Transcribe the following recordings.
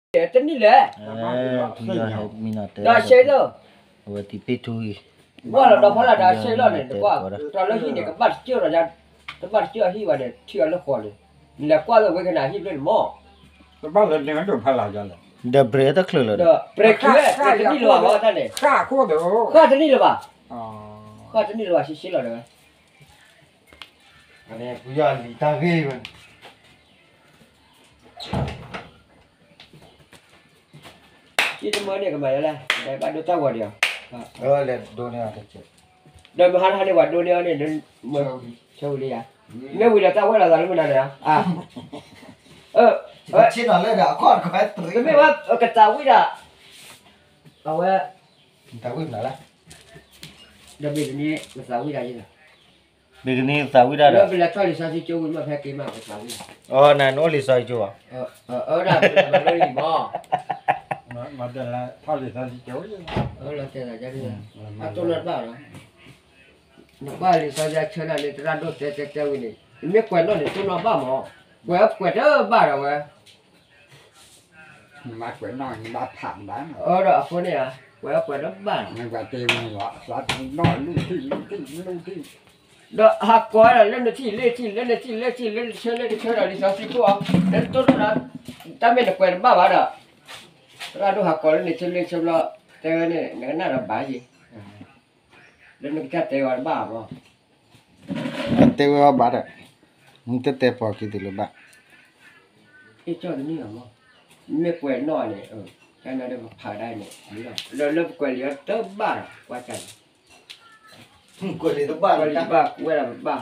တနံၣ်လဲၣ်, ဒီးရှဲလီၤ, အဝဲသံပ့ၢ်ထူဂံၢ်, ဘၣ်လီၤဒီးဖီလာ်ဒီးရှဲလီၤန့ၣ် နကွၢ်, တၢ်လၢဟံၣ်န့ၣ် ကဘၣ်တကၢၢ်ဒီး, တဘၣ်တကၢၢ်အဟံၣ်ဘၣ်န့ၣ် ထံၣ်အီၤလၢဃီန့ၣ်, နလဲၤကွၢ်လၢဝဲကနၣ်ဟံၣ်ဘျဲၣ်န့ၣ်မး, တဘၣ်လၢန့ၣ်ဒိၣ်ဖီလာ်ယလဲၣ်, ဒီးပြဲးတချုးလၢၤဒီး, ပြဲးချုးဝဲ တနံၣ်လၢၤဘၣ်ဝဲတၢ်န့ၣ်, ဃၣ်တနံၣ်လၢၤဘၣ်, ဃၣ်တနံၣ်လၢၤဘၣ် ရှဲရှဲလီၤဒီး ပယီၤလံတၢ်ဂ့ၢ်ဝဲ, ယတမၢန့ၣ်ကမၤယလဲၣ်, ဘၣ်ဒိတၢ်ဂီၤဒီး, လဲၤဒိန့ၢ်အီၤတက့ၢ်, ဒီးမဟါတဟါန့ၣ် ပှၤဒိန့ၢ်အီၤန့ၣ်, ဆၢဝံၤလံယၤ, မ့ၢ်ဝံၤဒီးတၢ်ဝဲလီၤသးလၢမနုၤန့ၣ်, ဆ့ၣ်နီၤလၢဒီးအခီၣ်တခီ, မ့ၢ်ဝဲကသးဝံၣ်ဒၣ်, အဝဲ, တၢ်ဝံၣ်မနုၤလဲၣ်, ဒီးမ့ၢ်တနံၤကသးဝံၣ်ဒၣ်ယဲလီၤ မ့ၢ်ကနံၤသးဝံၣ်တၢ်ဒီး, ပလဲၤထီၣ်လံာ်စီဆှံကၠိဝံၤမ့ၢ်ဖဲက့ၤမးကသးဝံၣ်, အီ နအိၣ်လံာ်စီဆှံကၠိဘၣ်, အဝဲဒၣ်ပလဲၤမၤလိလံမး, မၤတလဲၤထီၣ်လံာ်စီဆှံကၠိ, အတိၢ်နီၣ်တဘၣ်လီၤ, နကွၢ်လံာ်စီဆှံဆၢနၤန့ၣ် သရၣ်ဒိၣ်တဲတဲတဲဝံၤန့ၣ် နမ့ၢ်ကွဲးနီၣ်န့ၣ် တိၢ်နီၣ်ဘၣ်မး, ကွဲးကွဲးတဘၣ်ဒီးဝဲ နမ့ၢ်ကွဲးနီၣ်န့ၣ် နဘၣ်ဖးမတၤ, အဒီးအဃိန့ၣ်ဧါ, ကွဲးကွဲးတဘၣ်လီၤ, နကွဲးတဲဝံၤန့ၣ်လီၤ သးနီၣ်လူၢ်ထံၣ်လူၢ်ထံၣ်လူၢ်ထံၣ်, ဒီးဟးကိးဒီးလၢနထံၣ်လၢထံၣ်လၢနထံၣ်လၢထံၣ်လၢနဆၢလၢနဆၢဒီးလံာ်စီဆှံကိးအီၤ, လၢတိၢ်နီၣ်ဒီး, တၢ်မ့ၢ်နကွဲးတဘၣ်ဘၣ်ဒီး, သရၣ်ဒိၣ်ဟးကိးလၢနဆၢလၢနဆၢဘျီ, တဲဝဲန့ၣ် နကနၣ်ဒီးဘၣ်ယံၤ လၢနကစၢ်တဲဝဲတဘၣ်မး, တဲဝဲအီၤဘၣ်ဒီး, နတတဲပှၤက့ၤတုၤလၢဘၣ်, အ့ၣ်ကၠီၣ်တနံၣ်လီၤမး, မ့ၢ်ကွဲးနီၣ်န့ၣ်, ကနၣ်ဒီးပဖးဒၣ်န့ၣ်, ဒီးလၢပကွဲးလံာ်အီၤတဘၣ်ဒီး ကွၢ်ကၢ်န့ၣ်, ကွဲးလံာ်တဘၣ်, ကွဲးလံာ်တဘၣ်, ကွဲးလံာ်တဘၣ်,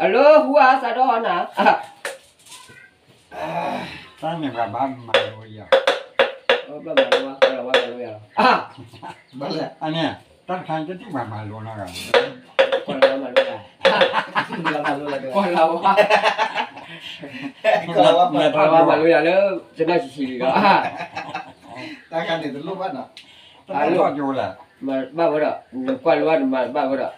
အလၢဟူအသးဒီးနၤ တၢ်န့ၣ်ပှၤဘၣ်မၤလိယၤ, ဘၣ်မၤလိဝဲ, ပှၤလီၤဝဲမၤလိယၤလီၤ, ဘၣ်လဲၣ်, အန့ၣ်, တၢ်တခါန့ၣ်တထံၣ်ပှၤမၤလိနီတဂၤ, ပှၤလီၤဝဲမၤလိယၤ, ပှၤလီၤဝဲ, ပှၤလီၤဝဲမၤလိယၤလၢ တနီၢ်ဆံးဆံးလံလီၤ, တၢ်တခါန့ၣ်တလိၣ်ဘၣ်နီၤ, တၢ်ထီၣ်ကၠိလဲၣ် မၤဘၣ်ဝဲဒီး, နကွၢ်လိဝဲနမၤဘၣ်ဝဲဒီး,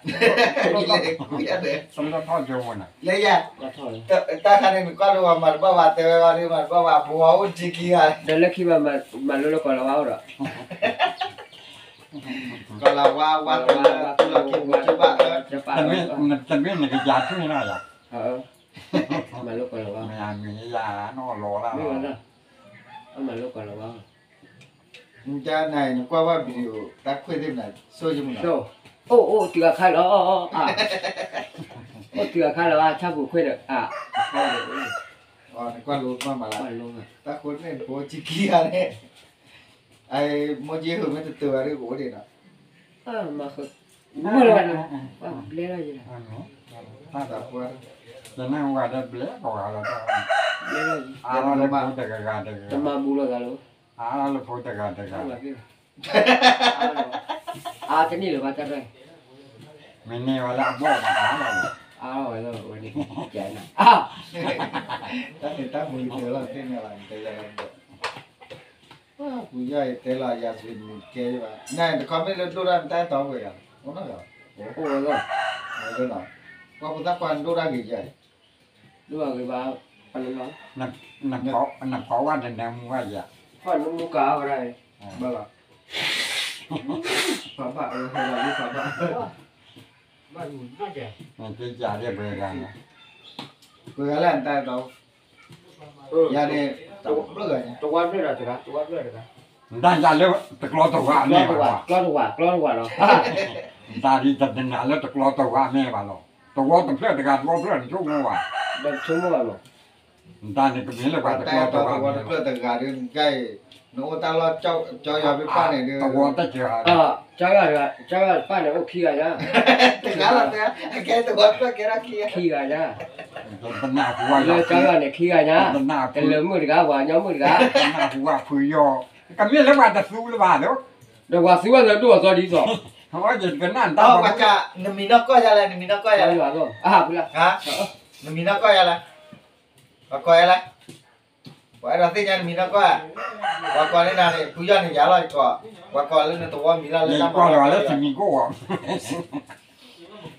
လၢယၤ, တၢ်ခါန့ၣ် နကွၢ်လိဝဲမၤတဘၣ်ဘၣ် တဲဝဲဘၣ်ဒ်မၤတဘၣ်ဘၣ် ပဝဲအိၣ်တံခံဂၤ, ဒီးလၢခံမၤလိလၢကီၢ်လီၤဝါအိၣ်ဒီး, ကီၢ်လီၤဝါ, ဝါတလၢ, တူၢ်လီၤခံမူၤကဘၣ်, တမ့ၢ်နကယၤထွံၣ်နီၤယၤ, မၤလိကီၢ်လီၤဝါ, မ့ၢ်ယၤနီၢ်လီၤလၢ်လီၤ, မၤလိကီၢ်လီၤဝါ နကနၢ်အံၤ နကွၢ်ဘၣ် video တၢ်ခွဲးသ့ၣ်မနုၤ ဆိယမုၢ်လီၤ, အိၣ်အိၣ်တုၤအခါလီၤ, အိၣ်တုၤအခါလီၤ ဆၣ်ပူၤခွဲးဒီး, နကွၢ်လိမးမးလၢ, တၢ်ဃိန့ၣ် ဖိဆံခံဂၤန့ၣ်, မိၢ်က့ဃုာ်မ့ၢ်တတုၤဘၣ်ဒီးကအိၣ်ဒံးနီၤ, မုၢ်လီၤ, ဘျဲလီၤယဲ, တနၢ်ဝဲဒီးဘျဲကီးဂၤလီၤ, ဘျဲလီၤယဲ, အါလီၤလၢဖိတဂၤဂၤတဂၤ, တမၤဘူးလိာ်သးလီၤ အါလီၤလၢဖိတဂၤတဂၤ, အါတန့ၢ်လၢၤဘၣ်တၢ်ရဲၣ်, မ့ၢ်န့ၢ်ဝဲလၢအဘီၣ်မးအါလီၤ, အါလီၤဝဲလၢဝဲန့ၣ်, တၢ်န့ၣ်တၢ်မူတလီၤသ့ၣ်န့ၣ်ဘၣ်, ပူၤယါအံၤတဲလီၤယၤစ့ၢ်မုၢ်ကဲဘၣ်, နတခီမ့ၢ်လၢဒိၣ်တၢ်နတၢ်အဲၣ်တီဝဲဂၤ, အိၣ်နီၢ်ဂၤ, အိၣ်ဝဲလီၤ, ပှၤဖိသၣ်ခွါဒိၣ်တၢ်ဂ့ၤယါအံၤ, ဒိၣ်ဂ့ၤဘၣ်, နဖီဝဲတနၢမူဝဲယါ, ဖီနမူကၤဝဲဒၣ်, ဘၣ်လီၤ, ဖးဘၣ်အၢဟဲလီၤလံဖးဘၣ်, ဘၣ်မုၢ်နီၢ်ကဲ, ပှဲၤဂၤလၢနတၢ်အဲၣ်တီ ယၤန့ၣ်, တဝါဖျၢၣ်ဒီးတဂၤ, တဝါဖျၢၣ်တဂၤ, နတၢ်ယၤလၢတကျီတဝါအမဲာ်ဘၣ်, ကျီတဝါ, ကျီတဝါလီၤ, နတၢ်ဒ်တနၤလၢတကျီတဝါအမဲာ်ဘၣ်လီၤ, တဝါတဖျၢၣ်တဂၤ, တဝါဖျၢၣ်နဆိကမိၣ်ဘၣ်, ဒီးဆိကမိၣ်ဘၣ်လီၤ, နတၢ်န့ၣ်ကမ့ၢ်လၢပှၤတကျီတဝါအမဲာ်ဘၣ်, တဝါတဖျၢၣ်တဂၤဒီးနကဲအံၤ, နအိၣ်တၢ်လီၢ်ကၠီယွၤဖဲပၢ်န့ၣ်ဒီး, တဝါတကဲ, ကၠီယွၤပၢ်န့ၣ်အိၣ်ခံဂၤညါ, တဂၤလီၤ, ကဲတဝါဖျၢၣ်ကဲဒၣ်ခံဂၤ, ခံဂၤညါ လၢကၠီယွၤန့ၣ်ခံဂၤညါ, တလၢၤမုၣ်တဂၤ, ပှၤကညီမုၣ်တဂၤ, ကမ့ၢ်လၢပှၤတသူလၢၤဘၣ်ဒီး, ဒီးပှၤသူဝဲလၢဒိၣ်အသီဒ်သိး, နမံၤနီၢ်ကီၢ်ယၤလဲၣ်, နမံၤနီၢ်ကီၢ်ယၤလဲၣ်, နမံၤနီၢ်ကီၢ်ယၤလဲၣ်, ပှၤကိးယၤလဲၣ်, ပှၤအဲၣ်ဒိးသ့ၣ်ညါနမံၤနီၢ်ကီၢ်, ပှၤကိးန့ၢ်နၤန့ၣ် ဖုယီၢ်န့ၣ်ယၤလီၤယကိး, ပှၤကိးလၢနသဝီမံၤလီၤလၢတၢ်မၤ, ယကိးလီၤလၢစမံၤကိၣ်,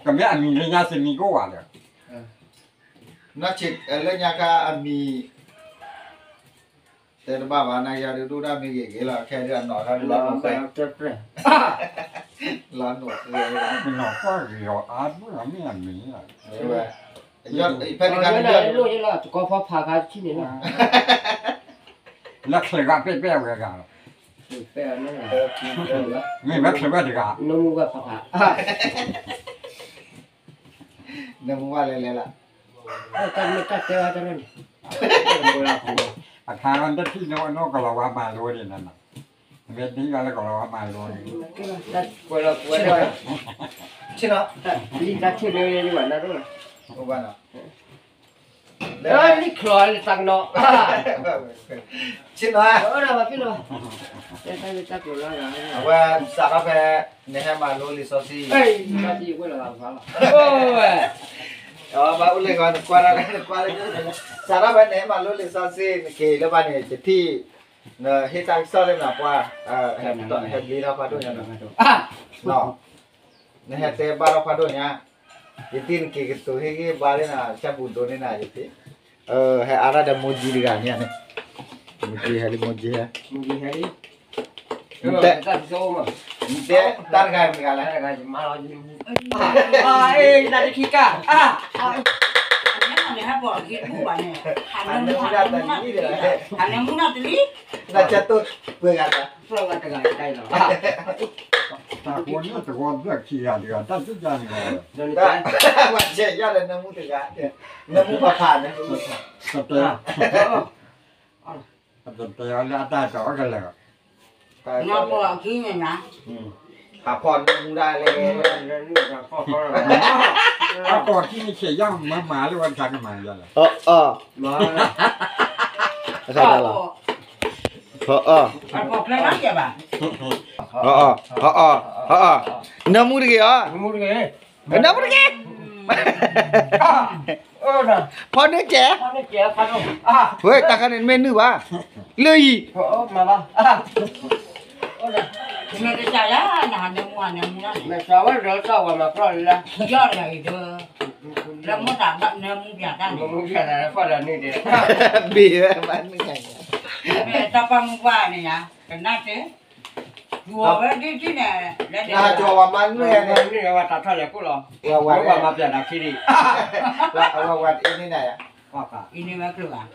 ကမ့ၢ်အမံၤလၢညါစမံၤကိၣ်ဘၣ်ဒီး, နီၢ်ဆံးလၢညါခါအမံၤ တဲတဘၣ်ဘၣ် နာ်က့ၤဒုးဒိၣ်ဒၣ်မ့ၢ်ဂ့ၤဂ့ၤလီၤ ခဲဒုးအနီၢ်ထီၣ်ဒုးလီၤနိၣ်ဃဲ လီၤနိၣ်ဃဲ မ့ၢ်နီၢ်ကွၢ်ဂ့ၤအီၤအါမ့ၢ်အမ့ၢ် ဖဲန့ၣ်ခါန့ၣ် တကီဖီဖးခါတထံၣ်န့ၣ်လီၤ လၢချၢးဂၤပဲၣ်ပဲၣ်ဝဲဂၤလီၤ မ့ၢ်ဝဲချၢးဝဲတဂၤ နမူဝဲဖးဖး နမူဝဲလဲၤလဲၤလီၤ တၢ်မ့ၢ်တၢ်တဲဝဲတၢ်န့ၣ် အခါတထံၣ်န့ၣ်ဝဲနီၢ်ကလီၤဝါမၤလိန့ၣ်နီၤ မ့ၢ်တဟံၣ်ဘၣ်လၢကလီၤဝါမၤလိန့ၣ် ကွဲးလီၤကွဲးလီၤ ဆ့ၣ်နီၤ တၢ်ထံၣ်န့ၣ်ဝဲယဝဲၢ်နၤဒိၣ် အိၣ်ဘၣ်နီၤ လၢလံချီလၢသးကနီၤ ဆ့ၣ်နီၤ အဝဲစးထီၣ်ဖဲ နဟဲမၤလိလံာ်စီဆှံ ဘၣ်အိၣ်လၢဂီၤနကွၢ်ဒၣ်နကွၢ်လၢ စးထီၣ်ဖဲနဟဲမၤလိလံာ်စီဆှံ နက့ၤလၢဘၣ်န့ၣ် ယထံၣ် နဟ့ၣ်တၢ်ကစီၣ်လၢနပှၤ ဟဲဘျ့ထီၣ်ဖးဒိၣ်ညါ နဟဲတဲဘၣ်ထီၣ်ဖးဒိၣ်ညါ ယထံၣ်နက့ၤကတိၤဟ့ၣ်ဂံၢ်ဘါလၢန ဆၣ်ပူၤဒိန့ၢ်နၤယထံၣ် ဟဲအါထီၣ်ဒီးမိၢ်ကၠံတဂၤန့ၣ် မိၢ်ကၠံဟဲလံ မိၢ်ကၠံဟဲ နတဲ နတဲ တၢ်တဂၤမတၤတဂၤလဲၣ် တၢ်တဂၤယမါလီၤ နမူ နမူဒၣ်တလံ နမူဒၣ်တလံ နဆၢတိၢ်ပှဲၤဂၤတဂၤ ပှဲၤဂၤတဂၤတဂၤလီၤ တၢ်ကိးန့ၣ်တဂီၤဘျၢၣ်ခံဂၤတဂၤ တၢ်စ့ၢ်ကီးန့ၣ် ပှၤဆဲးယီၢ်ဒီးနမူတဂၤ နမူဖးဖးန့ၣ် တတဲ တတဲအီၤလၢအတၢ်ကီကလဲာ် နပိာ်အခံန့ၣ်နၤ ဟးဖီၣ်နမူဒၣ်လဲၣ် အပိာ်ခံန့ၣ်ဆဲးယီၢ်မၤမၤလၢဝဲတခါကမၤယီၢ်လဲၣ် အီ တခါလီၤ အီ အီ အီ နမူတဂ့ၤအီ နမူတဂ့ၤ ဖီနုၢ်ကဲ ဝဲတၢ်ခါန့ၣ်မ့ၢ်နုၢ်ဘၣ် လၢယံၤ မ့ၢ်တစၢ်ယၤ နဟးနၢမူဟးနၢမူလၢန့ၣ် မ့ၢ်စၢ်ဝဲဒီးတၢ်ဝဲမၤကြၢးလၢ ယီၢ်တဂၤအံၤဒီး လၢမိၢ်တၢ်ဘၣ်နၢမူပၠးတၢ်န့ၣ် နမူပၠးတၢ်လၢဖီၣ်ဒီးနုၢ်ဒဲး ဘ့ၣ်ဝဲမၤနုၢ်ဂၤ မ့ၢ်တၢ်ပှၢ်မုၢ်ပှၢ်န့ၣ်ယၤ ကနၣ်တဲ ယွၤဝဲဒ်ဒ်န့ၣ် လၢဒ် နဟးကၠီၤဝဲမၤနုၢ်ဂၤန့ၣ် နုၢ်ဂၤဝဲတၢ်ထီၣ်လဲၤကိၢ်လီၤ ဝဲဝဲမၤပၠးတၢ်ခံဒံး ဝဲဝဲအံၤန့ၣ်နၤယၤ အံၤန့ၣ်ဝဲကျိၤဘၣ်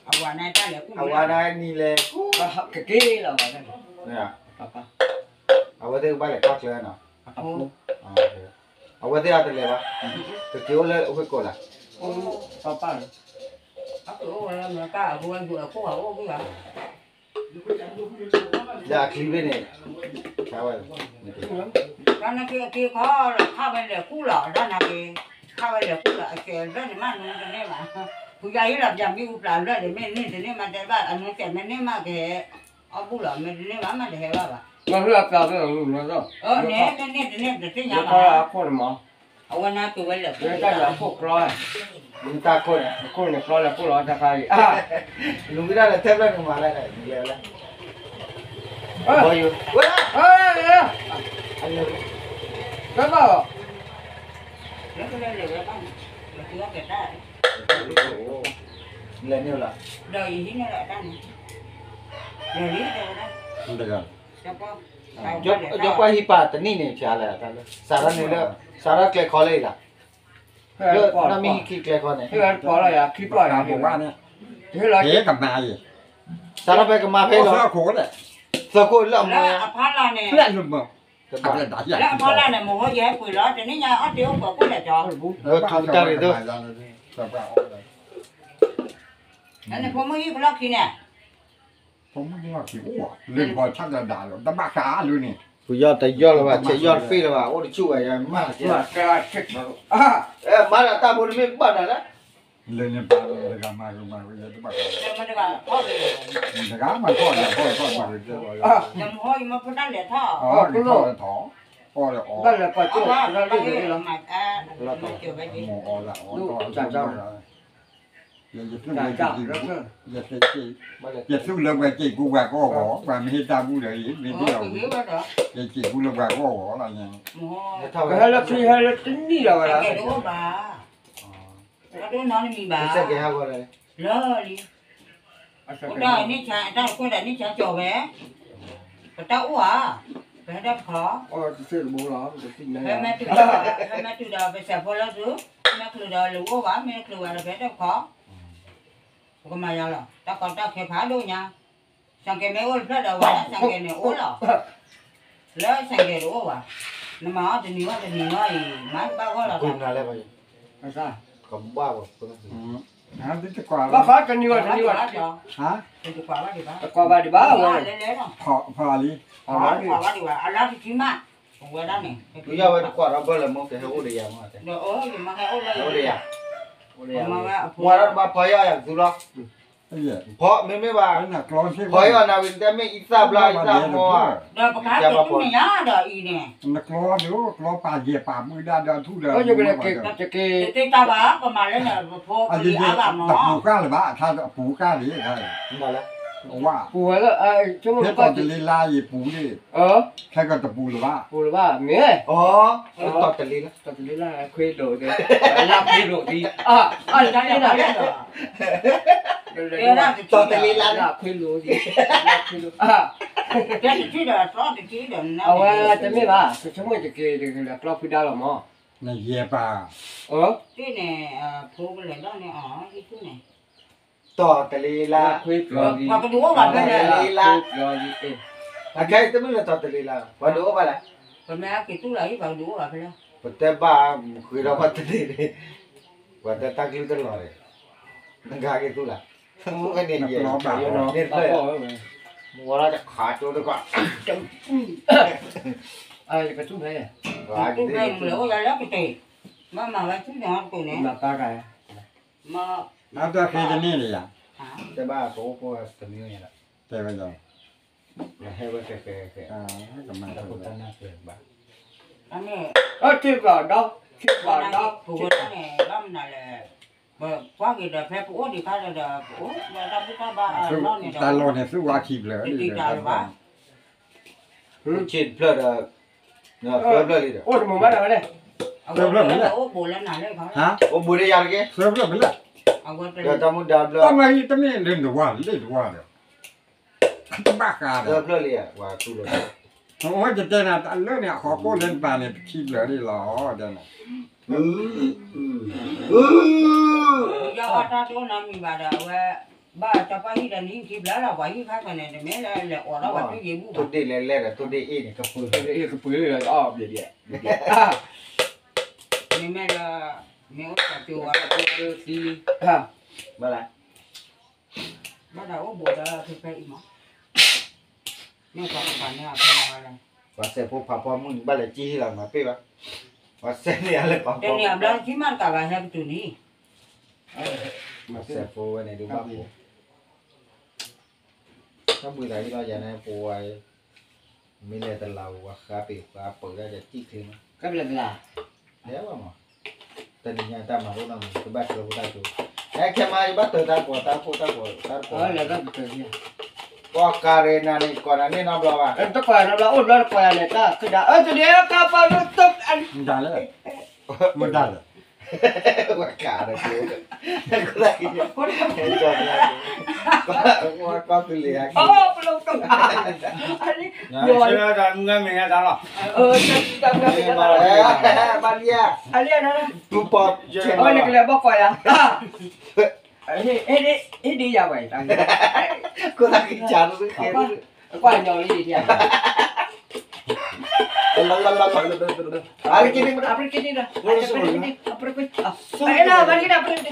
အဝဲန့ၣ်တၢ်လဲၤကိၢ် အဝဲန့ၣ်နံၤလဲၤ ကက့ၤလီၤဝဲ အဝဲသ့ၣ်ကဘၣ်လဲၤကွၢ်ကျဲနီၤ အဝဲသ့ၣ်အတလဲၤဘၣ် ကက့ၤအိၣ်လၢအဝ့ၢ်ကိးလၢ ပၢ်ပၢ် အကအိၣ်ဝဲလၢမကၢ်အဝဲယိၤအခိၣ်အအိၣ်ဘၣ် လၢအချံဘ့ၣ်န့ၣ် ဝဲ တၢ်နာ်က့အက့ခီလီၤ ခါဝဲလဲၤကူၣ်လီၤ တၢ်နာ်က့ ခါဝဲလဲၤကူၣ်လီၤ အကဲဘျၢၣ်န့ၣ်မးနူတန့ၢ်ဘၣ် ဖုယါဟံၣ်လီၤပျၢၤမ့ၣ်အူပျၢၤဘျၢၣ်န့ၣ် မ့ၢ်န့ၢ်တန့ၢ်မးတဲဘၣ် အနူစဲးမ့ၢ်န့ၢ်မးကဟဲ အီၣ်ဘူၣ်လီၤ မ့ၢ်တန့ၢ်ဘၣ်မးတဟဲဘၣ်ဘၣ် န့ၢ်တန့ၢ်တသ့ၣ်ညါဘၣ် အဝဲနၤက့ၤဝဲလဲၤကူၣ် တၢ်ခိၣ်န့ၣ် ခိၣ်န့ၣ်ကျီလဲၤခိၣ်လီၤတၢ်ခါအံၤ လူၤဝံၤဒၣ်ဒီးထဲဖျၢၣ်န့ၣ်မၤလဲၣ်ဒီး လဲၤဝဲလဲၣ် ဘၣ်ဘၣ် လဲၤန့ၢ်လီၤ တဂၤ ကၠီကွၢ်ဟံးပာ်တနံၣ်န့ၣ် ဖျါလၢတၢ်လၢ စးထီၣ်န့ၣ်လၢ စးထီၣ်ကျဲခီလၢအံၤလီၤ လၢနီၢ်မ့ၢ်ဟံးခံကျဲခီန့ၣ် ဟဲကမၤအံၤ စးထီၣ်ဖဲကမၤဖဲလီၤ သၢခိၣ်လၢအမၤ ဖျဲၣ်လၢမၤ လၢအဖီလာ်န့ၣ် မဟိယဟဲပှ့ၤလီၤ တနံၣ်ညါအီၣ်တ့ၢ်အိၣ်ပှဲၤကိၣ်လဲၣ်ကၠီ ထူတၢ်ရ့ၣ်သိ န့ၣ်ဖိမုၣ်ဟံၣ်ကလီၢ်ခံန့ၣ် ဖိမုၣ်ဟံၣ်ကလီၢ်ခံအိၣ် လၢနကီၢ်ဆၣ်ဒၣ်ဒၣ်လီၤ တဘၣ်ဃးအါလၢန့ၣ် ပယီၢ်တယီၢ်လၢၤဘၣ် ဆဲးယီၢ်တဖ့ၣ်လၢၤဘၣ် အိၣ်တဆူၣ်ဝဲယၤမၤကဲ မၤတၢ်တၢ်ဖိတမ့ၢ်ဘၣ်နၤလၢ လၢန့ၣ်ပာ်လၢတဂၤမၤကမၤဝဲယတဘၣ်ဃး တဂၤမၤထီၣ်ယၤထီၣ်ထီၣ်မၤကဲလီၤ ယမၤဖိတၢ်လဲၤထီၣ် အီၣ်လဲၤထီၣ် အီၣ်လဲၤအီၣ် ဘၣ်လဲၤပှၤကၠိၣ်လီၤ မ့ၢ်အီၣ်လဲၤအီၣ် ယသူၣ်လၢပှၤစံးကူပှၤကအီၣ်ဂီၢ် ပှၤမ့ၢ်ဟ့ၣ်တၢ်ဘူၣ်ဒီး မ့ၢ်ဒ်အီၣ်ဝံၤ ယစံးကူလၢပှၤကအီၣ်ဂီၢ်လီၤညါ ကဟဲလၢခံဟဲလၢတနံၣ်လီၤဝဲဒၣ် လၢလံ လၢလံ အိၣ်တၢ်န့ၣ်ဆါ တၢ်တခိၣ်ဒီးန့ၣ်ဆါကၠီၤဝဲ, ပတၢ်အိၣ်ဧါ, ပဟဲတၢ်တခီ, ဟဲမၤတုၤ, ဟဲမၤတုၤဒီးပစဲးဖိလၢသု, မ့ၢ်ချုးဒီးလဲၤအိၣ်ဘၣ်, မ့ၢ်ချုးဘၣ်ဒီးပဟဲတၢ်တခီ, ပကမၤယါလီၤ, တၢ်ကီတၢ်ခဲဖးဒိၣ်ညါ, စၣ်ကဲၤမ့ၢ်အိၣ်တဖျၢၣ်ဒီးဝဲဒၣ် စၣ်ကဲၤန့ၣ်အိၣ်လီၤ, လၢစၣ်ကဲၤတအိၣ်ဘၣ်, နမၤအီၣ်တနံၤအီၣ်တနံၤအီၣ်အံၤ မၤတဘၣ်ဂီၢ်လီၤ, ကဘၣ်ဘၣ် ဘၣ်ဃးတနံၤဝဲတနံၤဝဲ, တကွၢ်ဘၣ်ဒံးဘၣ်ဝဲ, ဖးလံ, အလါတကံမး, အဝဲဒၣ်န့ၣ်, ယဝဲတကွၢ်ဒီးဘၢၣ်လၢမ့ၢ်ကဟဲအိၣ်ဒီးယၤမး, အိၣ်ဒီးယၤ, ပှၤဒီးတဘၣ်ဖီယီၢ်ယၤကသူလီၤ, ဖီမ့မ့ၢ်ဘၣ်, ဖီယီၢ်နၤဝံၤတဲမ့ၢ်အံသၣ်ဘျါအံသၣ်မီၢ်, ဒီးပကဟဲက့ၤတူၢ်န့ၢ်ယၤဒီးအံၤန့ၣ်, နကျီဒုး ကျီပာ်ယဲၢ်ပာ်မုၢ်ဒၣ်ဒီးထူၣ်ဒီး, တတ့တၢ်ဘၣ် ပမၤလၢန့ၣ် ပဖိပလံၤအါဘၣ်မး, တပူၤဃာ်လၢၤဘၣ် အထါတပူၤဃာ်လံ, ဝါ, ဖဲကီၢ်တလ့လါယပူၤန့ၣ်, ဖဲကီၢ်တပူၤလၢၤဘၣ်, ပူၤလၢၤဘၣ်မ့ၢ်, တလ့လါ, တလ့လါခွ့ဒိၣ်, လါခွ့ဒိၣ်ဒံး, တလ့လါ, တလ့လါခွ့ဒိၣ်ဒံး, ခွ့ဒိၣ်, အဝဲတမ့ၢ်ဘၣ် ကဆိကမိၣ်တက့ၤတက့ၤလၢကျီဖုဒါလီၤမး, နယဲၢ်ပာ်, န့ၣ်, ဖိကလဲၤဒီးန့ၣ်အီၤ, န့ၣ်, တီၢ်တလ့လါ, ပှၤကဒုးအိၣ်ဘၣ်ဖဲလဲၣ်, အခဲအံၤတမ့ၢ်လၢတီၢ်တလ့လါ ပှၤဒုးအိၣ်ဘၣ်လဲၣ်, ပမ့ၢ်အက့ၤတူၢ်လီၤဟံၣ် ပှၤကဒုးအိၣ်ဘၣ်ဖဲလဲၣ်, ပတဲဘၣ်ဃုာ်ဒီးပှၤတန့ၢ်န့ၣ်, ပှၤတဲတၢ်ကလုၢ်တလီၤန့ၣ်, နကဟဲက့ၤတူၢ်လၢ်, န့ၣ်, မ့ၢ်ဝဲဒၣ်တခးကၠိတကွၢ်, ကတူၢ်ဖဲ, ကတူၢ်ဖဲန့ၣ်လၢအိၣ်ယၤလၢကတၢၢ်, မ့ၢ်မၤဝဲဆူညါတကိးန့ၣ်, မၤပာ်ဂၤ, မ့ၢ်, မၤတၢ်ဃ့တန့ၢ်လၢယၤ, တဲဘၣ်ပအိၣ်ဖိတမံၤန့ၣ်လီၤ, တဲဝဲဒီး, ဟဲဝဲဃဲဃဲဃဲ, တၢ်ဖိတၢ်နၢ်ဃဲဘၣ်, ထံၣ်ဘၣ်ဒီး, ထံၣ်ဘၣ်ဒီး, ပဝဲဒၣ်န့ၣ် ဘၣ်မနုၤလဲၣ်, ပကွၢ်က့ၤဒီးဖဲပအိၣ်ဒံးခါဒီး ပအိၣ်ဝဲတၢ်ဘူၣ်တၢ်ဘါအလီၢ်န့ၣ်ဒီး, တၢ်လီၢ်န့ၣ်သူၣ်ဝါခံဖျၢၣ်, တတံာ်တာ်လၢၤဘၣ်, ဆ့ၣ်တဖျၢၣ်ဒီး, သၢဖျၢၣ်လံဒီး, အိၣ်တမုာ်ဘၣ်ဒီးဝဲန့ၣ်, သၢဖျၢၣ်ဖဲလဲၣ်, အိၣ်ဘူးလၢနၤလၢ, အိၣ်ဘူးဒီးယၤတက့ၢ်, သၢဖျၢၣ်ဖဲလဲၣ်, ဒီးတၢ်မူဒါဘျၢ, တၢ်မၤဟံၣ်တမ့ၢ်လၢနဝၤလၢနဝၤဒီး, တဘၣ်ဃးဒီး, သၢဖျၢၣ်လံ, အဝဲကတဲနၤတၢ်လၢန့ၣ် အဃိကိၣ်လၢနပာ်န့ၣ် တခံဖျၢၣ်န့ၣ်လီၤ, ဒီးန့ၣ် ယအီၣ်တၢ်တအိၣ်နီတမံၤဘၣ်ဒီး အဝဲ, ဘၣ်စီၤပၤဟံၣ်ဒီးနဟံၣ်ခံဖျၢၣ်လီၤ, ပှၤဟံၣ်ခါခီန့ၣ် တမ့ၢ်လၢလဲၤအိးထီၣ်ပှၤထူၣ်ယ့ၢ်ဘူၣ်ဘၣ်, ထိၣ်ဒ့ၣ်လဲၤလဲၤဒီး ထိၣ်ဒ့ၣ်အ့ၣ်န့ၣ် ကပၢၤ, ထိၣ်ဒ့ၣ်အ့ၣ်ကပၢၤလီၤ, မ့မ့ၢ်လၢ, မ့ၢ်အိၣ်တၢ်ကၠိဝဲ, ဘၣ်လၢ ဘၣ်ဒီးအိၣ်ဘူးဒီးဖဲဖဲအံၤမး, မ့ၢ်ပှၤကပၤန့ၢ်အဖဲလၢ, ပှၤစဲးဖိဖးဖီမုၢ်န့ၣ် ဘၣ်လဲၤကံၣ်ဟံၣ်လီၤမးပ့ၢ်ဘၣ်, ပှၤစဲးန့ၢ်အလၢပှၤဖီ, တနံၤအဘျီခံမးတကးဘၣ်ဟဲကတုၤန့ၣ်, ပှၤစဲးဖိဝဲန့ၣ်ဒုးဘၣ်ဖိ, တၢ်ဘှံးသးဟံၣ်လီၤယၤန့ၣ် ပဝဲ, မ့ၢ်လဲၤတလးဝဲဃါပ့ၤဃါပၢၤဒၣ်ဒီးတံၣ်ချ့မး, ကဘျံးတလး, လဲၤဘၣ်မး, တနံၤညါတၢ်မၤအိၣ်နီတမံၤ ကဘၣ်ဆှၢဖိတၢ်ကၠိ, ဟဲခဲမး ယဘၣ်တၢၢ်တၢ်ကိးတၢ်ခိၣ်တၢ်ကိးတၢ်ကိး, ပှၤကါရ့နၤန့ၣ် ကိးနၤန့ၢ်နီတဘျီဘၣ်, တကိးနီတဘျီ အိၣ်တဘျီတကိးယၤန့ၣ် တၢ်ခုဒၣ်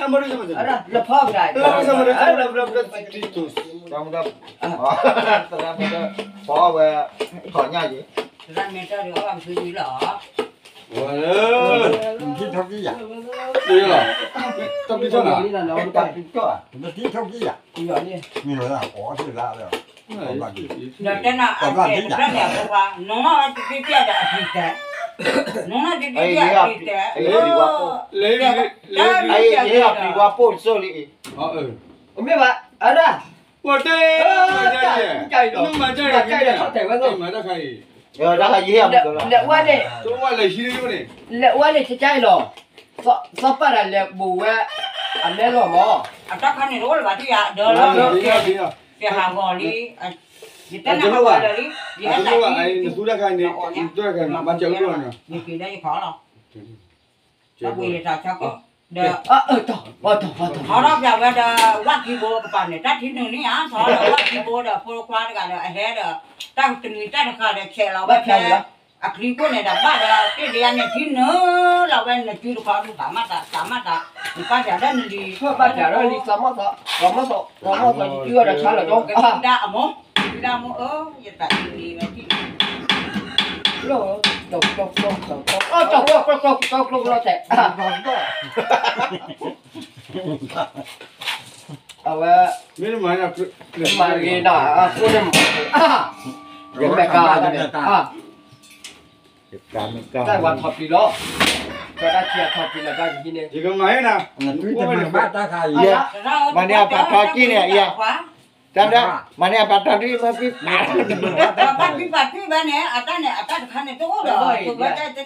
အၢ တဒ့ကပၤလၢတၢ်, မတၤလဲၣ်, မတၤလဲၣ် ဝဲကးဒီး, ကီၢ်သူလ့ၤ, မ့ၢ်မၤလီၤ, ဘၣ်လံဧါ, တူၢ်ပီၢ်, နကလဲၤဘီၣ်ကွၢ်ယၤ, ဟ့ၣ်ဒံးယၤဝဲ, ကွၢ်ညီလံ, အရက့န့ၣ်, အရက့န့ၣ်, လဖီကဒါ, ဖီဝဲ, ထီၣ်ညါက့ၤ, တၢ်မ့ၢ်တၢ်ဒီးအီၣ်ဘၣ်ကသွံလီၤ, ဝဲလၢ, ထံထီၣ်ကံယၤ, တၢ်ဘျုးထီၣ်နၤ, တၢ်ဘျုးထီၣ်, ထံထီၣ်ကံယၤ, မ့ၢ်ဝဲဒၣ်အီၣ်သ့ၣ်လါလၢ, ဒီးတဲနၤအတဲတဖျၢၣ်န့ၣ် အဖိခွါ, နနီၢ်တဒုဒၣ်ဒီးအပျံၤတဲ, နနီၢ်တဒုဒၣ်ဒီးအပျံၤတဲ, လၢ, လၢအပျံၤဝါပိၢ်စိၣ်လံအံၤ, မ့ၢ်ဘၣ်, အရၣ်, ပှၤတဲ, မ့ၢ်မၤတၢ်အံၤ, မၤတၢ်အံၤ, မၤတၢ်ခါအံၤ, လဲၤဝဲန့ၣ်, လဲၤဝဲန့ၣ် ကကါအံၤလီၤ, စီၤပၤတၢ်လဲၤဘူးဝဲ, အမဲလီၤမး, အတၢ်ခါန့ၣ်တအိၣ်လၢၤဘၣ် ထံၣ်ယၤ ဒၢလီၤ ယဟးဂီၤလံ, ယတဲနၤဟးဂီၤလၢာ်လံ, ယဟဲသးလံ, နသူတၢ်ခါန့ၣ် နသူတၢ်ခါန့ၣ် မၤစၢၤအိၣ်လီၤနီၤ, ယက့ၤဒီးယခီလီၤ, တၢ်ဘှံးယတၢ်ဆါကီ, ဒီး ထီထီၣ်ပျးဝဲဒီး ဝၣ်ခံဘိကပၤန့ၣ် တၢ်ထံနုာ်န့ၢ်ဧါ, ထီဒီးဝၣ်ခံဘိဒီး ဖိခွါတဂၤဒီး အဟဲဒီး တၢ်တမံၤတၢ်တဃၣ်ဒီး ဆဲးလီၤဝဲဖဲ အချံခိၣ်န့ၣ်ဒီး ဘၣ်ဒီး တ့ၢ်ဒံးယါန့ၣ် ထံနုာ်လီၤဝဲ နစုတခီဒုး သးမၤတၢ် သးမၤတၢ်, နပၢ်ပျးဒီးနလံၤ ဘၣ်ပျးဒီးလံၤ သးမၤသီ, သးမၤသီ, သးမၤသီ ယစုအီၤဒီးဆါလီၤဒီး ဒၣ်အမိၢ်, ဒၣ်အမိၢ်ဧၢ, ယတၢ်ထံနုာ်ဝဲထံ အဝဲ မ့ၢ်မၤ မၤတဂ့ၤနီၤ အဃိန့ၣ်မၤတဂ့ၤ, ယမဲာ်ကါလီၤ, တၢ်ဝဲထီၣ်ပျံၤလီၤ, တၢ်ထံၣ်အထီၣ်ပျံၤလီၤ တၢ်ကဟံးန့ၣ်, ယကမၤဟဲနၤ, မၤန့ၢ်အပာ်ထီၣ်က့ၤန့ၣ်, တၢ်ဒၣ်, မၤန့ၢ်အပာ်ထီၣ်ဒ်မၤဖံး, ပာ်ဖံးပာ်ဖံးဘၣ်န့ၣ် အတၢ်န့ၣ် အတၢ်တခါန့ၣ်တအိၣ်ဒီး ဝဲတန့ၢ်ဒီး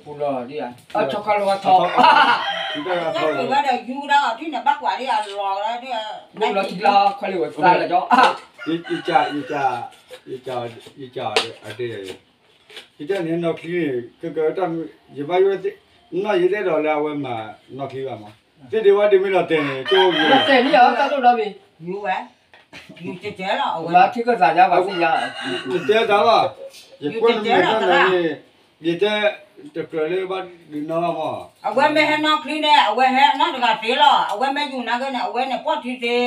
ပူၤလီၤဒ်, အထီၣ်ခီလီၤဝဲထီၣ်, တၢ်ဝဲဒီးယူဒၣ်အီၤထံၣ်န့ၣ် ဘၣ်ကွၢ်ဒ်အလီၤလၢဒ်, လီၤထံလီၤခီလံဝဲသးလီၤကီ, ယက, ယက, ယက, အတဲ, ယတဲန့ၣ် နီၢ်ချံန့ၣ် ကက, ယဘၣ်ယိၣ်, နီၢ်ယတဲဒီးလၢအဝဲမၤနီၢ်ချံဘၣ်မး, သ့ၣ်ဒ့ဝါဒ့မ့ၢ်လီၤတဲာ်န့ၣ် ကၠိ, တဲာ်န့ၣ်အတၢ်ဒိၣ်ဒီးမ့ၢ်, ယူဝဲ, ယူကဲကဲလီၤ အဝဲ, မၤထံကစၢ်ညါဘၣ်သ့ၣ်ညါ, ယတဲတၢ်လီၤ, ယကွၢ်နမဲာ်တၢ်န့ၣ်, ယတဲ, တကြၢးလၢဘၣ်ဒုးနီၢ်ဘၣ်မး, အဝဲမ့ၢ်ဟဲနီၢ်ချံန့ၣ် အဝဲဟဲနီၢ်တဂၤသ့လီၤ, အဝဲမ့ၢ်ယူၤနၤဂ့ၤန့ၣ် အဝဲန့ၣ်ပီၢ်ထံသ့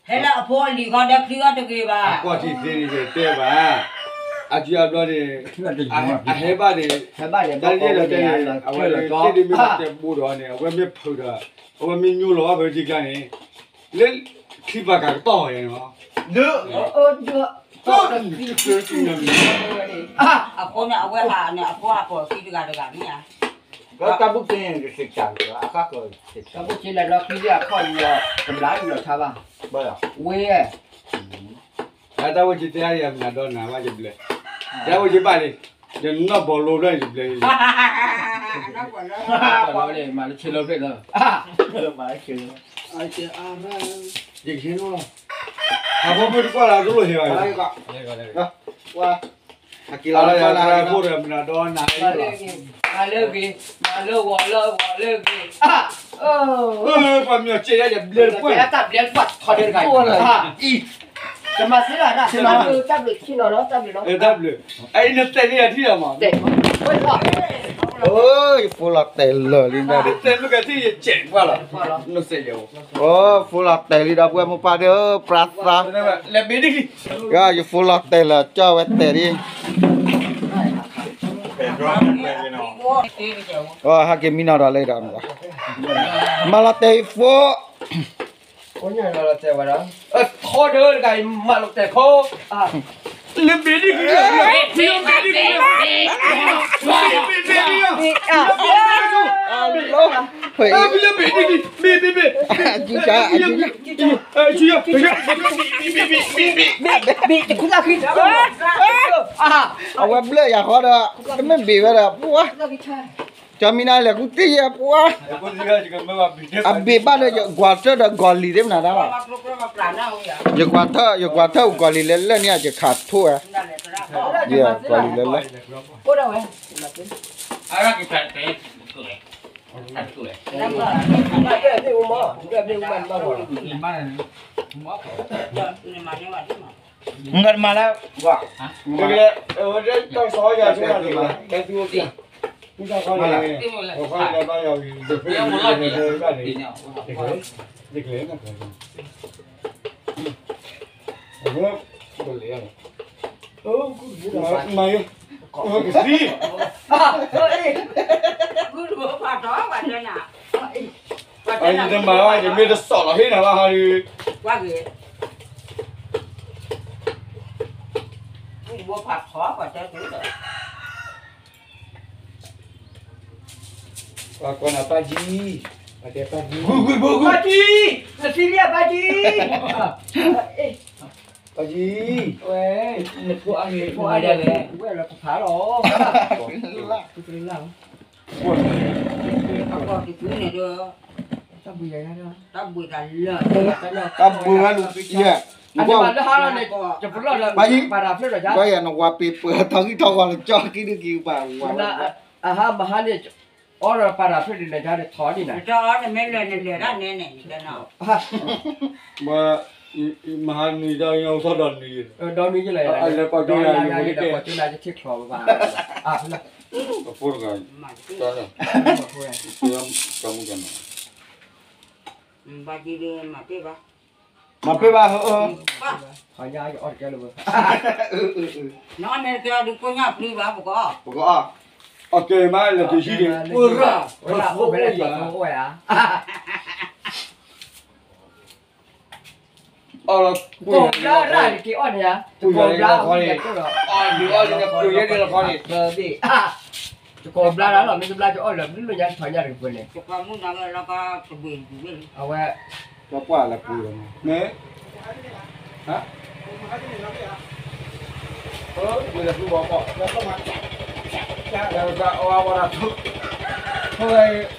ဟဲလၢအဖိအလံၤဃီဒီးချံဃီတဂ့ၤဘၣ်, ကွၢ်ထံသ့န့ၣ် ယတဲဘၣ်, အစုအဘျီန့ၣ်, အဟဲဘၣ်န့ၣ်, တၢ်ယဲဒီးတဲန့ၣ် အဝဲသ့ၣ်ဒ့မ့ၢ်တဲဘူးဒီးန့ၣ် အဝဲမ့ၢ်ဖုးဒီး, အဝဲမ့ၢ်ညိလီၤဘၣ်ဖဲထံကျါန့ၣ်, လၢချံပာ်ကၤကတီၢ်အီၤန့ၣ်, အဃိန့ၣ် အဝဲဟးန့ၣ် အဖိအပီၢ်သံတဂၤတဂၤန့ၣ်ဧါ, တၢ်ဘူၣ်က့န့ၣ် တၢ်ဘူၣ်က့လၢနီၢ်ချံလၢအခီၣ်အံၤလီၤ တဘျါအံၤလီၤဆါဘၣ်, ဝဲ တၢ်ဝဲက့ၤတဲအံၤ မနၤဒီးနၤဘၣ်ယဘျဲၣ်, တၢ်ဝဲက့ၤဘၣ်လံ, ယနီၢ်ဘီလိဖျၢၣ်ယဘျဲၣ်, မၤလၢဆ့လီၤဖျၢၣ်လီၤ, ယကဟဲနီၤလီၤ, ဟးဖိမုၣ်တကွၢ်လၢတလိၣ်ဟ့ၣ်ဘၣ်, မၤလၢဂ့ၤ, မၤလၢဂီၤလၢဂီၤလၢဂ့ၤ, ပှၤမၠီၤစဲးယါယဘျဲၣ်တပှၢ်, တၢ်ဘျဲၣ်တပှၢ်ထီၣ်ဒဲးတဂၤအံၤ, တမၤသ့လၢၤ တၢ်ဘျုးဆ့နီၤလီၤ တၢ်ဘျုးလီၤ, တၢ်ဘျုး, အအံၤနတဲန့ၢ်ယၤထံၣ်လီၤမး, ယဖိလီၤတဲာ်လၢာ်လံ, တဲမ့ၢ်ကသံၣ်ယစဲးတပှၢ်လီၤ, နစဲးယဲ, ဖိလီၤတဲာ်လံဒီပုၢ်ဝဲၢ်မိၢ်ပၢ်ဒီး ပြါသး, လဲၤဘ့ၣ်ဒံၣ်, ယဖိလီၤတဲာ်လၢာ် ကၠီဝဲတဲာ်လံ ဟဲက့ၤမံနီၤဒီးလၢဒီး, မၤလီၤတဲာ်အံၤဖိ, ထီဒီးတဂၤအံၤမၤလီၤတဲာ်ဖိ, လၢဘ့ၣ်ဒံၣ်, လၢဘ့ၣ်ဒံၣ်, ဘ့ၣ်ဘ့ၣ်ဘ့ၣ်, ဘ့ၣ်တခူၣ်သၣ်ခံ, အဝဲဘျၢယၤဃီဒီး, တမ့ၢ်ဘ့ၣ်ဝဲဒီး ပှၤ, ကၠီမံနၤလဲၤကူၣ်တ့ၢ်ယဲပှၤ, အဘ့ၣ်ဘၣ်ဒီးယကွၢ်ထၢၣ်ဒီးကီၤလံၤသ့ၣ်မနၤတၢ်လီၤ, ယကွၢ်ထၢၣ်, ယကွၢ်ထၢၣ်ကီၤလံၤလၢလၢၢ်န့ၣ် ယခးထိၣ်ဝဲ, ယကီၤလံၤလၢလၢၢ် မၤလၢ, မၤ, ကသံ, ယတမၤဘၣ် ယမ့ၢ်တစီၣ်လီၤဟ့ၣ်နၤဘၣ်ဟီဒီး, ပှၤကိးနၤပၢ်ကံ, ပၢ်ကံ, ပၢ်ကံ, နသံလံပၢ်ကံ, ပၢ်ကံ, ဝဲ, နဖိအဂ့ၤ, ဖိအဂ့ၤ, ဝဲလီၤကဖးလီၤ, လၢ, လၢ, န့ၣ်ဒီး တၢ်ဘှံးဝဲလူၤယဲၢ်, နကွၢ်, ပှၤယံၤ, ကွၢ်ယၤ နဝၤပ့ၤပှဲၤထီၣ်ဂံၢ်ထီၣ်ဂီၤလၢကၠီကံဒုကံပှၤဝၤ, အဟါမဟါန့ၣ်, အီၣ်ဒီးပာ်တၢ်ဖျၢၣ်ဒ်န့ၣ် တထီဒ်န့ၣ်, မဟါနံၤတၢ်အီၣ်သီၣ်ဒီနံၤ, ဒီနံၤယလဲၣ်, ဒီနံၤယလဲၣ်, ပှၤကၠိနၤယထံၣ်ချီဘၣ်, အဖိ, မၤပ့ၤဘၣ်, မၤပ့ၤဘၣ်, နအီၣ်မ့ၢ်ကဲဒုးကိညၣ်ပျံၤဘၣ်ပကအီၣ်, ပကအီၣ်, အကဲမးလၢကဟံၣ်န့ၣ်, အိၣ်ရၣ်, အိၣ်ရၣ်, ကိးဘျါရၣ်န့ၣ်က့ၤအီၣ်န့ၣ်ဧါ, တကိးဘျါအီၣ်န့ၣ်, တကိးဘျါလီၤ မ့ၢ်တဘျါကအီၣ်လၢ ဘျုးလၢညါတထီၣ်ညါတကပၤန့ၣ်, အဝဲ, ပှၢ်လၢပှဲၤလီၤ, မ့ၢ်, ဟါ, ပှဲၤလၢပှဲၤဘၣ်, အဝဲဝဲဒၣ်,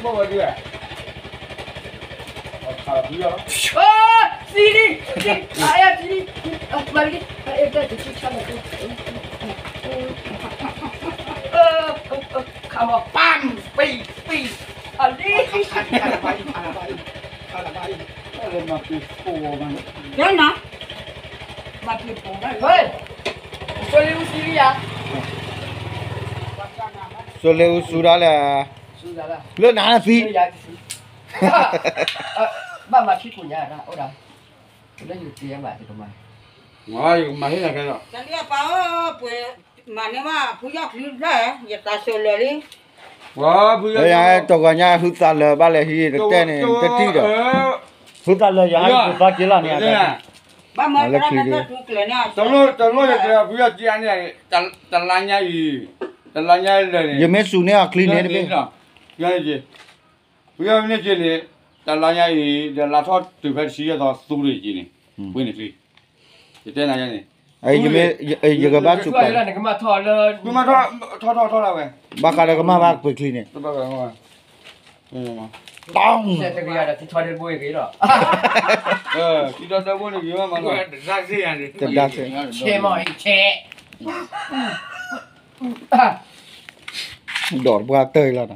ဘၣ်ဝဲဒၣ်, သံလံ, သံလံ, မၤလံ, ခါမီၤ, ပမ်, ပံ, ပံ, အလံ, ကဲနၤ, မၤပ့ၤပိာ်, ဆိလ့အူစံလံယါ, ဆိလ့အူစူဒၣ်လဲၣ်, လၢနၤနသံ, ဘၣ်မၤခံကိးညါဒၣ်အိၣ်ဒၣ်, လ�ၢယကမၤ, ယကမၤဟ့ၣ်နၤခဲလီၤ, တၢ်လံအပၢ်ဧၢ, ပှဲၤ, မၤန့ၢ်ဘၣ်ဖုယီၢ်ချံတဖျၢၣ်, ယသးစၢၤလၢာ်လံ, ပှၤ, တဂီၤညါဟုသးလၢာ်ဘၣ်လဲၤဟံးတတဲန့ၣ် တတံၢ်ဒီး, ဟုသးလၢာ်ယၤဟဲကသီက့ၤလီၤန့ၣ်, ဘၣ်မၤတၢ်ဖုယီၢ်ချံကျၢၤန့ၣ်, တလိၣ်ယကျဲၤဖုယီၢ်ချံအါန့ၣ်, တလါညါအံၤ, တလါညါလၢာ်န့ၣ်, ယမ့ၢ်စူၤန့ၢ်အီၤချံန့ၣ်တဘ့ၣ် ဖုယီၢ်န့ၢ်က့ၤန့ၣ်, တလါညါအံၤ ဒီးလါထီၣ်တုၤဖဲတဆံယဲၢ်သီသူတ့ၢ်က့ၤန့ၣ်, ပှ့ၤန့ၣ်ချံ, ယတဲနၤန့ၣ်, ယကဘၣ်စူၤပာ်, ထီၣ်ထီၣ်ထီၣ်ဒၣ်ဝဲ, ဘၣ်ဃးဒီးကမၣ်ဘၣ်ပှ့ၤချံန့ၣ်, တဂၤဒီးထံထီၣ်ဒၢဘိဂ့ၤလီၤ, တဒါစ့ၢ်, ဆဲးမီၢ်အံၤဆဲး ဒီးပှၤတၢၢ်လီၤနီၤ,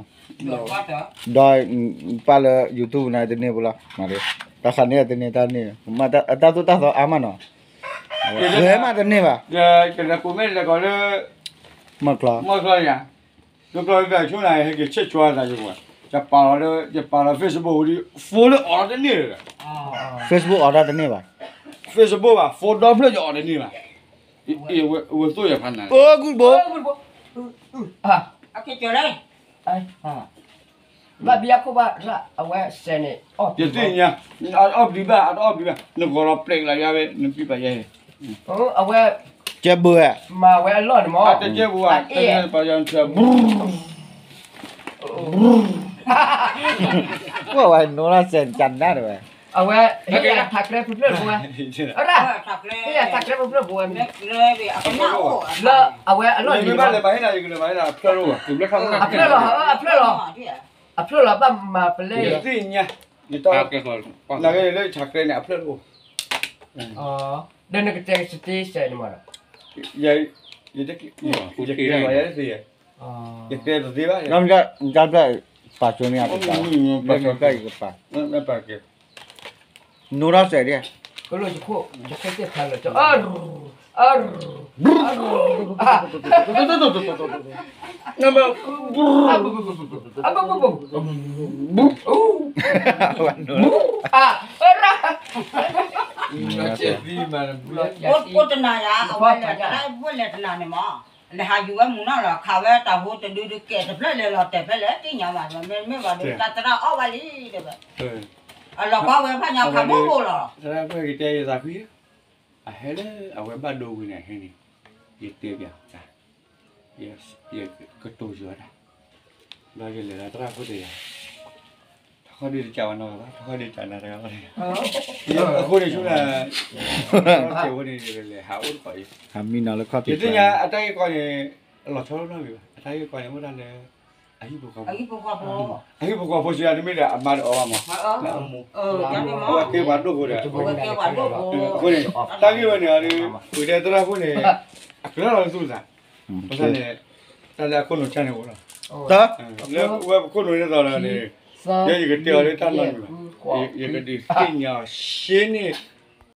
ဒီးပၢ်လၢ YouTube န့ၣ်တန့ၢ်ဘိလီၤ, တၢ်ခါန့ၣ်တန့ၢ်တၢ်န့ၢ်, တၢ်သိၣ်တၢ်သီအါမးနီၤ, ဂဲၤမးတန့ၢ်ဘၣ်, မီၢ်ကျီ, မီၢ်ကျီယၤ, မီၢ်ကျီယၤ, ဆိနၤဟဲက့ၤဆဲးကွၢ်သးယကွၢ်, ယပာ်လီၤ, ယပာ်လီၤ Facebook ဒ် phone လၢအီၣ်တန့ၢ်လၢၤ, Facebook အီၣ်တၢ်တန့ၢ်ဘၣ်, Facebook ဘၣ် phone ဒီဖျၢၣ်ယအီၣ်တန့ၢ်ဘၣ်, ဝဲသိၣ်ယၤဖးနၤ, ဘၣ်ဘံယခိၣ်ဘၣ်ရၣ်အဝဲစဲးန့ၣ်, ယသ့ၣ်ညါ, အအီၣ်ပျံၤဘၣ် အတအီၣ်ပျံၤဘၣ် နဂီၤလီၤပျဲးကလးယါဝဲ နပံပာ်ယဲ, အဝဲ, ကဲဘုဧါ, မၤဝဲအလီၢ်န့ၣ်မး, တကဲဘုဧါ, တကဲဘုဧါ, ကွၢ်ဝဲနိရၣ်စဲးကနၣ်တဝဲ, အဝဲ, ဟ့ၣ်ယၤထးကျဲဖျၢၣ်ဖိဝဲ, အရၣ်, ဟ့ၣ်ယၤထးကျဲဖျၢၣ်ဖိဝဲ, လၢအဝဲအလီၢ်န့ၣ်, အဖျၢၣ်လီၤ, အဖျၢၣ်လီၤ, အဖျၢၣ်လီၤ, ဘၣ်မၤပလဲၣ်, ယသ့ၣ်ညါ, ယတ, နဂ့ၤလၢယထးကျဲန့ၣ် အဖျၢၣ်တအိၣ်, ဒီးနကတဲစတ့စဲးန့ၣ်မး, ယ, ယတဲ, ယတဲလီၤယၤသ့, ယတဲတသ့ဘၣ်, ပာ်ဆိန့ၣ်, ပာ်ဆိန့ၣ်ယကပာ်, ပာ်ကဲ, နိရၣ်စဲးဒ်, ကလိၣ်ယခိၣ်, ယခိၣ်သ့ၣ်ဖးလၢာ်, အ, အ, အိၣ်တနၤယၤ အဝဲလဲၤတနၤန့ၣ်မး, လဲၤဟးယူၤဝဲမုၢ်နီၢ်လီၤ ခးဝဲတၢ်ဟိတဒုဒုးကဲတဖျၢၣ်လဲၤလီၤတဲာ်ဖဲလဲၣ် သ့ၣ်ညါဘၣ် မ့မ့ၢ်ဘၣ်ဒီး တၢ်သရၣ်အီၣ်ဘၣ်လံတဲဝဲ, အလီၤကွၢ်ဝဲဖးညါခးဘိဘိလီၤ, သရၣ်ဖဲကတဲယသးကွံ, အဟဲလၢအဝဲဘၣ်ဒိဝံၤန့ၣ် အဟဲန့ၣ်, ယတဲပျး, ယကတိၤယွၤတၢ်, ဒီးယလဲၤလၢသရၣ်ခိၣ်တယၤ, ထီၣ်ဒ့တကးဝဲနီတဂၤဘၣ် ထီၣ်ဒ့တကးနၤတဂၤဘၣ်, အဃိန့ၣ်ဆူနၤ, ကဲဝဲန့ၣ်လဲၤဟးအိၣ်တပၤအံၤ, ဟးမံနီၤလၢခီၣ်ထံး, ယသ့ၣ်ညါအတၢ်ဂ့ၢ်ကီန့ၣ်, အလီၤဆီလိနီတမံၤဘၣ် အတၢ်ဂ့ၢ်ကီန့ၣ် အိၣ်ဒၣ်လၢ အဟံၣ်ဖိဃီဖိ, အဟံၣ်ဖိဃီဖိစံးတမ့ၢ်ဒီး အမါဒီးအီၤဘၣ်မး, အဝဲကဲပှၤဒိၣ်ဖိဒီး, အဃိန့ၣ် တၢ်ဂ့ၢ်ဝဲန့ၣ်ဒီး ပကတဲသရၣ်ဖိန့ၣ် အကြၢးလီၤလၢသူၣ်သး, ဘၣ်ဆၣ်န့ၣ် တၢ်လၢအခိၣ်နူာ်ဆၣ်န့ၣ်အိၣ်လီၤ, လၢဝဲပခိၣ်နူာ်န့ၣ်သိးဒီးန့ၣ်, ယဲယကတဲအီၤလၢတၢ်နီတမံၤဘၣ်, ယကဒုးသ့ၣ်ညါအီၤရှဲန့ၣ်